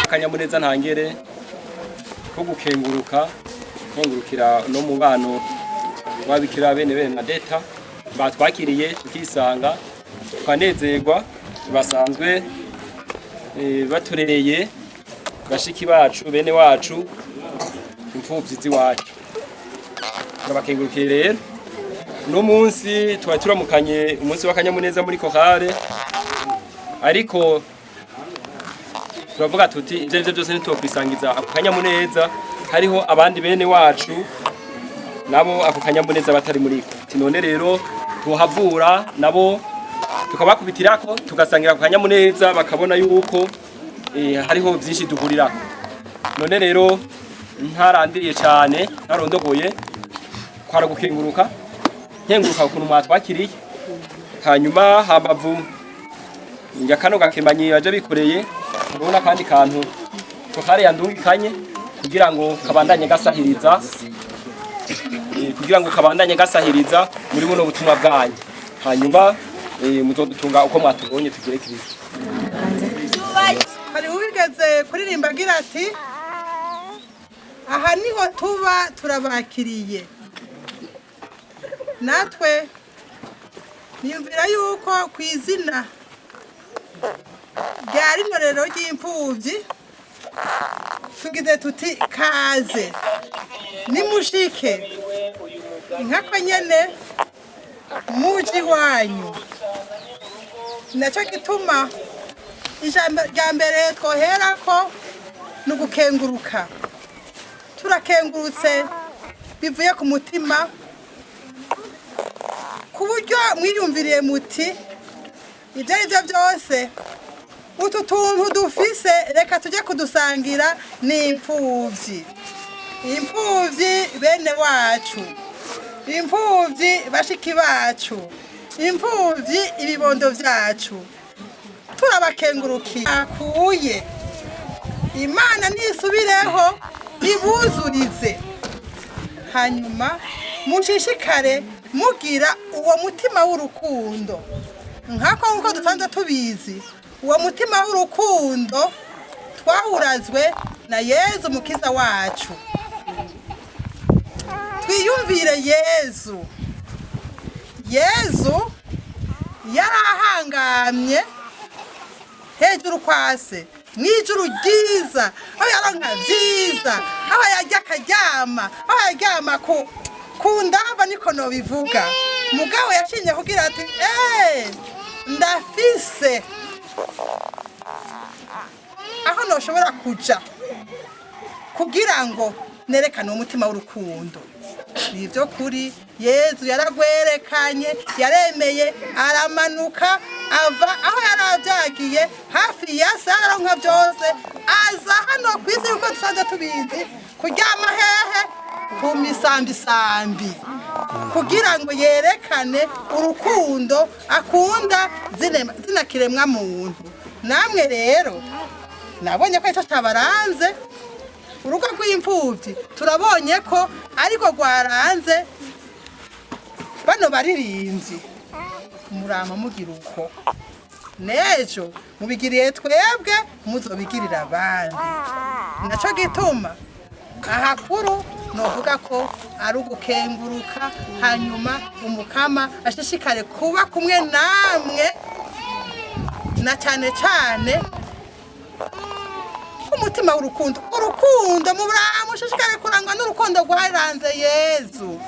Akanyamuneza ntangere ko gukenguruka nkengurukira no mubano wabikira bene Bernadeta batwakiriye tukisanga tukanezerwa, basanzwe baturereye bashiki bacu bene wacu. Imfuvyi z'iwacu, turabakengurukiye. Rero uno munsi twari turamukanye umunsi w'akanyamuneza muri chorale, ariko turavuga tuti ibyo arivyo byose ntitwokwisangiza ako kanyamuneza hariho abandi bene wacu nabo ako kanyamuneza batari muri ko. Ati none rero tuhavura nabo tukabakubitirako, tugasangira ako kanyamuneza, bakabona yuko hariho byinshi duhurirako. None rero ntarandiriye cyane, ntarondogoye, kwara gukenguruka, nkenguruka ukuntu mwatwakiriye. Hanyuma hambavu njya kano gakemanyi baje bikoreye, urabona akandi kantu chorale yandungikanye kugira ngo kabandanye gasahiriza, kugira ngo kabandanye gasahiriza muri buno butumwa bwanyu. Hanyuma muzodutunga uko mwatubonye tugire Kristo. Hari uwigeze kuririmba agira ati: "Aha niho tuba, turabakiriye." Natwe niyumvira yuko ku izina rya rino rero ry'imfubyi tugize tuti: "Kaze, nimushike inkako nyene muji iwanyu." Nacyo gituma ijambo rya mbere twoherako ni ugukenguruka. Turakengurutse bivuye ku mutima ku buryo mwiyumviriye muti: "Ibyo ari byo byose, utu tuntu dufise reka tujye kudusangira n'imfubyi, imfubyi bene wacu, imfubyi bashiki bacu, imfubyi ibibondo byacu." Turabakengurukiye akuye Imana nisubireho ibuzurize. Hanyuma mushishikare mugira uwo mutima w'urukundo nk'ako, nk'uko dusanzwe tubizi, uwo mutima w'urukundo twawurazwe na Yezu Mukiza wacu. Twiyumvire Yezu. Yezu yarahangamye hejuru kwa se mw'ijuru ryiza, aho yaronka vyiza, aho yarya akaryama, aho yaryama ku ndava, niko nobivuga. Mugabo yashinye kugira ati: "Eee, ndafise aho noshobora kuja kugira ngo nerekane umutima w'urukundo." Nivyo kuri, Yezu yaragwerekanye, yaremeye aramanuka ava aho yaravyagiye hafi ya se, araronka byose, aza hano ku isi, kuko dusanzwe tubizi, kuryama hehe? Ku misambisambi, kugira ngo yerekane urukundo akunda zina kiremwa muntu. Namwe rero nabonye ko icyo cyabaranze urugo rw'imfubyi, turabonye ko ariko rwaranze bano baririmbyi. Murama mugira uko n'ejo mubigiriye twebwe, muzobigirira abandi. Nacyo gituma ahakuru novuga ko ari ugukenguruka. Hanyuma Umukama ashishikare kuba kumwe namwe, na cyane cyane umutima w'urukundo. Urukundo muramushishikare kurangwa n'urukundo rwaranze Yezu.